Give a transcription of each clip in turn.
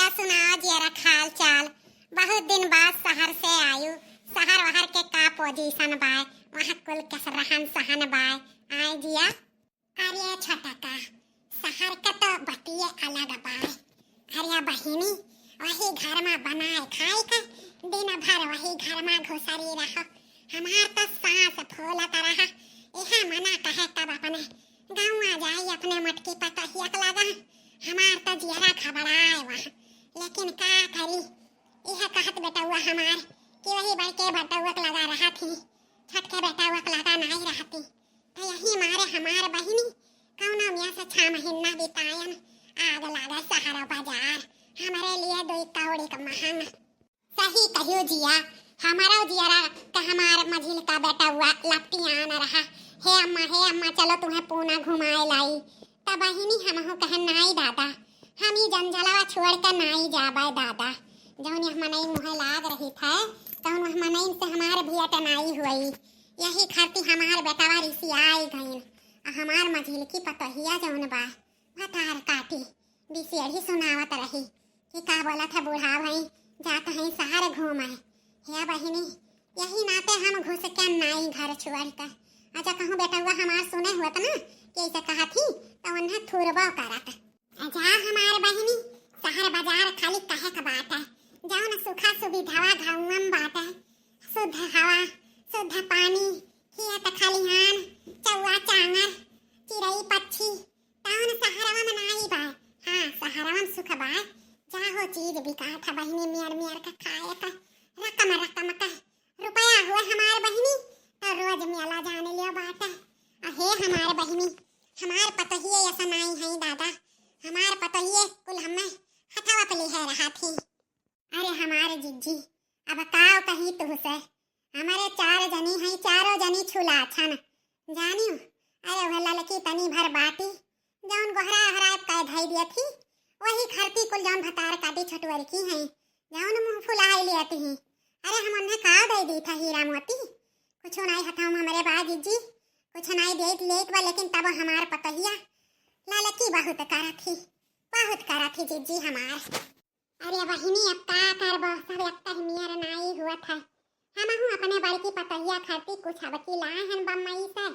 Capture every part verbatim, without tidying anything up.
सुनाओ जियरा क हाल चाल? बहुत दिन बाद शहर से आयु, शहर वहर के का position बाय, वहाँ कुल कस रहन सहन बाय? आय जिया। अरे छोटका, शहर के तो बतिये अलग बाय। अरे बहिनी, वही घर मा बनाए खाए के, दिन भर वही घर मा घुसरी रहो। हमार तो सांस फूलत रहा, इहे मना कहे तब अपने गाँव आ जाई अपने मोटकी पतोहिया के लगा। हमार तो जियरा घबराए वहाँ, लेकिन का करी, इहे कहत बेटउआ हमार कि वही बड़के बेटउआ के लगा रहत ही, छोटके बेटउआ के लगा नाई रहती। तो यही मारे हमार बहिनी कौनो मियाँ से छह महीना बितायन, आग लागे शहर बाजार, हमरे लिए दुई कौड़ी का महंग। सही कहियो जिया, हमारा जियरा का हमार मझिल का बेटउआ लपटियान रहा, "हे अम्मा, हे अम्मा, चलो तुम्हें पूना घुमाए लाई।" तब बहिनी हमहू कहे, "नाई दादा, हम ई जंझलवा छोड़ के नाई जाबे दादा।" जौन यह मनई मुँहे लाग रही थे, तौन वह मनई से हमार भेंट नाई हुई। यही खातिर हमार बेटवा रिसियाई गईन। आ हमार मझिलकी पतोहिया जौन बा, भतार काटी, बिसेड़ी सुनावत रही कि का बोलत है बूढ़ा भाई, जात हैं शहर घूमे। हे बहिनी, यही नाते हम घुस के नाई घर छोड़ के। अच्छा कहूँ बेटउआ हमार सुने हुअत ना कि ऐसे कहत ही, तो उन्हें थुरबो करत। अच्छा हमार बहिनी, शहर बाजार खाली कहे के बात है, जौन सुखा सुविधावा गाँवम बात है, शुद्ध हवा, शुद्ध पानी, खेत खलिहान, चौआ चांगर, चिड़ई पक्षी, तौन शहरवा में नाई बा। हाँ, शहरवा में सुख बा, चाहो चीज बिकात है बहिनी, मेर मेर के खाए के, रकम रकम के। रुपया हुए हमार बहिनी, तो रोज मेला जाने लियो बाटे। अहे हमार बहिनी, हमार पतोहिए ऐसा नाई है दादा, हमार पतोहिए कुल हमें हथवा पे लिहे रहा थी। अरे हमार जिज्जी, अब काव कही तुहसे, हमारे चार जनी हैं, चारों जनी छुलाछन, जानियो। अरे वह ललकी तनी भर बाटी, जौन गोहरा हराए कह धई दिया थी, वही खरती कुल जौन भतार काटी छटुअर की हैं, जौन मुँह फुलाए लिया थी। अरे हम उन्हें काव दे दी था हीरा मोती, कुछ नाई हथाऊ हमरे बा जिज्जी, कुछ नाई देत लेत बा, लेकिन तब हमार पतोहिया ललकी बहुत करत ही, बहुत करत ही जिज्जी हमार। अरे बहिनी, अब का करबो, सब एक तह नियर नाई हुअत है। हमहू अपने बड़की पतोहिया खातिर कुछ अबकी लाए हन बम्बई से,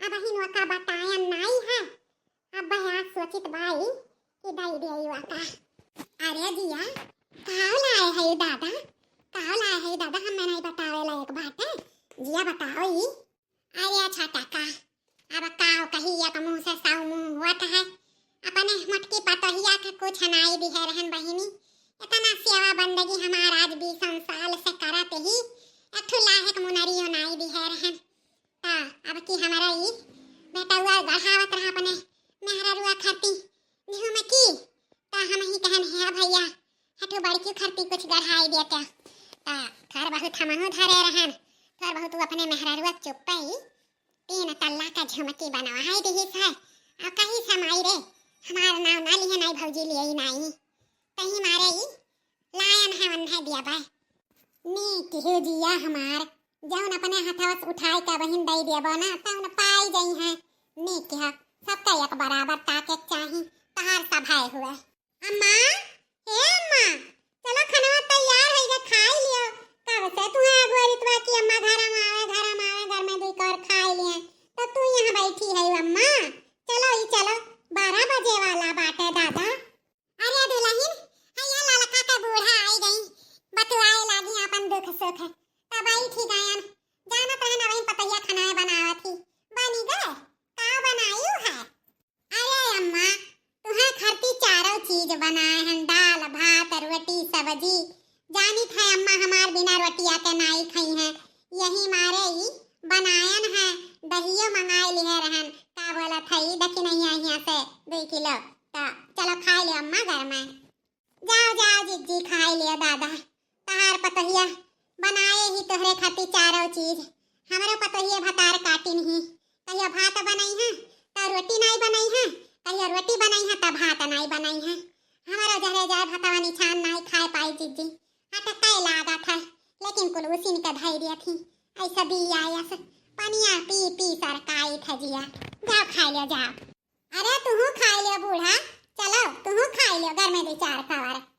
अबहिन ओका बतायन नाई है। अब आज सोचित बाई कि दई देई ओका। अरे जिया, काव लाए है दादा, काव लाए है दादा, हमें नहीं बतावे लायक बाटे। जिया बताओ ई। अरे छोटका, अब काव कही, एक मुँह से सौ मुँह होत है। अपने मोटकी पतोहिया के कुछ नाई दिहे रहन बहिनी। इतना सेवा बंदगी हमार आज बीसन साल से करत ही, एक ठो लाहे के मुनरियो नाई दिहे रहन। त अब की हमारा ई बेटउआ गढ़ावत रहा अपने मेहररुआ खाती झुमकी, त हम ही कहन, "हे भैया, हठू बड़की खरती कुछ गढ़ाई देते।" त थोर बहुत हमहू धरे रहन, थोर बहुत उ अपने मेहररुआ के चुप्पे ही तीन तल्ला का झुमकी बनवाई दिहिस है। और कही समाई रे, हमार नाव ना लिहे नाई भौजी, लिहे नाई। तही मारे ई लायन है, उन्हें दिया बा। नीक हो जिया हमार, जौन अपने हथवा से उठाए का बहिन दई देबो ना, तौन पाई जाई है। नीक हो, सबका एक बराबर ताके के चाही, तहार सभाए हुए। अम्मा, हे अम्मा, चलो खनवा तैयार होई गे, खाई लियो। कब से तुहे अगोरित बा कि अम्मा घर में आवे, घर में आवे, घर में दुई कौर खाई लिए, तो तू यहाँ बैठी है अम्मा। चलो ई चलो, बारह बजे वाला बाटे दादा। अरे दुलहिन, हैया ललका के बूढ़ा आई गई, बतुआए लागी आपन दुख सुख। तब आई ठीक आयन, जानत रहन अबहिन पतैया खनाए बनावत ही। बनी गए? का बनायु है? अरे अम्मा, तुहे खरती चारों चीज बनाए हन, दाल, भात, रोटी, सब्जी। जानित है अम्मा हमार बिना रोटिया के नाई खई हैं, यही मारे ई बनायन है। दहियो मंगाए लिहे रहन, का बोलत है ई, देखी नहीं है यहाँ से दुई किलो। त चलो खाए ले अम्मा घर में। जाओ, जाओ जिज्जी, खाए ले दादा। तहार पतोहिया बनाए ही तोहरे खातिर चारों चीज। हमरो पतोहिए भतार काटिन ही। कहियो भात बनई है, त रोटी नाई बनई है, कहियो रोटी बनई है, त भात नाई बनई है। हमरो जहरे जाए भतवा निछान नाई खाए पाई जिज्जी। हटकाए लागत है, लेकिन कुल उसिन के धई दिया थी। ऐसा बिया आयस, पनिया पी पी सरकाई थे जिया। जाओ खाए ले जाओ। अरे तुहू खाए लियो बूढ़ा, चलो तुहू खाए लियो घर में दो चार कवर।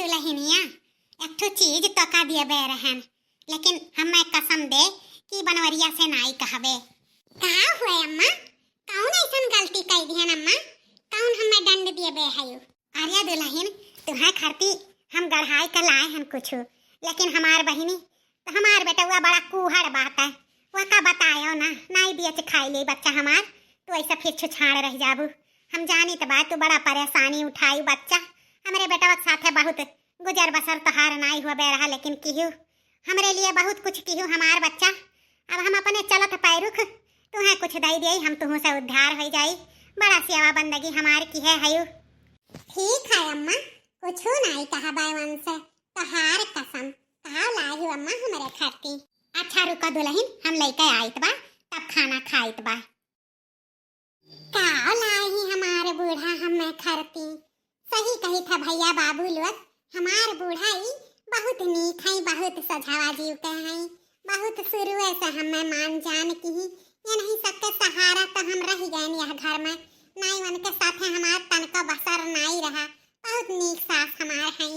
दुलहिनिया, एक ठो चीज तोका दियबे रहन, लेकिन हम्मे कसम दे कि बनवरिया से नाई कहबे। का हुए अम्मा, कौन ऐसन गलती कई दिहन अम्मा, कौन हम्मे दंड दियबे हयू? अरे दुलहिन, तुहे खरती हम गढ़ाई के लाए हन कुछु, लेकिन हमार बहिनी तो हमार बेटउआ बड़ा कूहड़ बात है, वका बतायो ना, नाई बेच खाई ले बच्चा हमार, तू ऐसा फिर छुछाड़ रह जाबू। हम जानी त बा तू बड़ा परेशानी उठाई बच्चा, हमरे बेटवा के साथे बहुत गुजर बसर तोहार नाई हुआ बे रहा, लेकिन किहू हमरे लिए बहुत कुछ किहू हमार बच्चा। अब हम अपने चलत पैरुख तुहे कुछ दई दियई, हम तुहू से उद्धार हो जाई। बड़ा सेवा बंदगी हमार किहे हयू। ठीक है अम्मा, कुछ नाई कहबे वंश, तोहार कसम। का लायू अम्मा हमरे खरती? अच्छा रुका दुलहिन, हम लइके आइत बा, तब खाना खाइत बा। का लाही हमार बूढ़ा हम्मे खरती? सही कही था भैया बाबू लोग, हमार बूढ़ा ई बहुत नीक है, बहुत सझावा जीव के है, बहुत शुरुए से हम्मे मान जान की ही। ये नहीं सबके सहारा तो हम रह गए यह घर में, नाई उनके साथे हमार तनको बसर नाई रहा। बहुत नीक सास हमार है।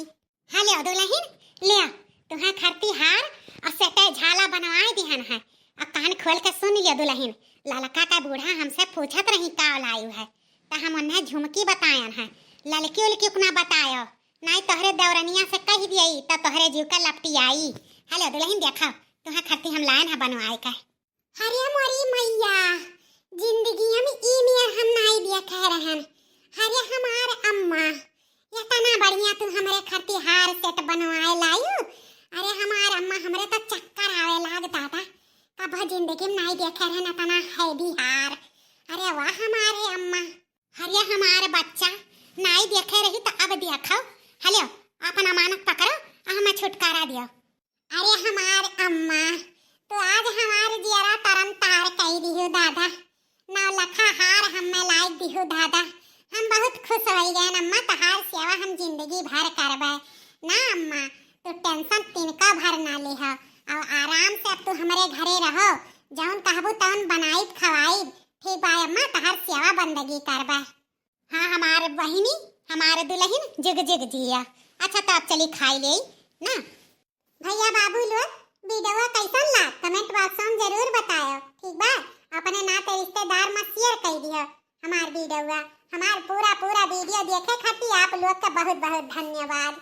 हाँ, ल्यो दुलहिन, ल्यो, तुहे खरती हार और सेटे झाला बनवाए दिहन है। अब कान खोल के सुन ल्यो दुलहिन, ललका का बूढ़ा हमसे पूछत रही का लायू है, त हम उन्हें झुमकी बतायन है, ललकी उलकी उकना बतायो, नाई तोहरे देवरनिया से कह दियई त तोहरे जीव का लपटी आई। हाँ, ल्यो दुलहिन, देखो, तुहे खरती हम लायन है बनवाए के। अरे मोरी मैया, जिंदगी में ई नियर हम नाई देखे रहन। अरे हमार अम्मा, इतना बढ़िया तू हमरे खरती हार सेट बनवाए लायू। अरे हमार अम्मा, हमरे तो चक्कर आवे लाग दादा, कबो जिंदगी में नाई देखे रहन इतना हैवी हार। अरे वाह हमारे अम्मा। अरे हमार बच्चा, नाई देखे रही तो अब देखो। हलो, अपन अमानत पकड़ो, आ हमें छुटकारा दियो। अरे हमार अम्मा, तो आज हमार जियरा तरम तार कई दिहु दादा। नौ लखा हार हमें लाई दिहु दादा। हम बहुत खुश होई गए अम्मा, तहार सेवा हम जिंदगी भर करबे। ना अम्मा, तू टेंशन तिनका भर ना लेह। और आराम से अब तू हमरे घरे रहो, जौन कहबू तौन बनाइब खवाइब। ठीक बा अम्मा, तहार सेवा बंदगी करबे। हाँ हमार बहिनी, हमार दुलहिन जुग जुग जिया। अच्छा तो अब चली खाई ले ना। भैया बाबू लोग, वीडियो कैसन लाग कमेंट बॉक्स में जरूर बतायो, ठीक बा? अपने नाते रिश्तेदार में शेयर कर दियो हमार वीडियो। हमार पूरा पूरा वीडियो देखे खातिर आप लोग का बहुत बहुत धन्यवाद।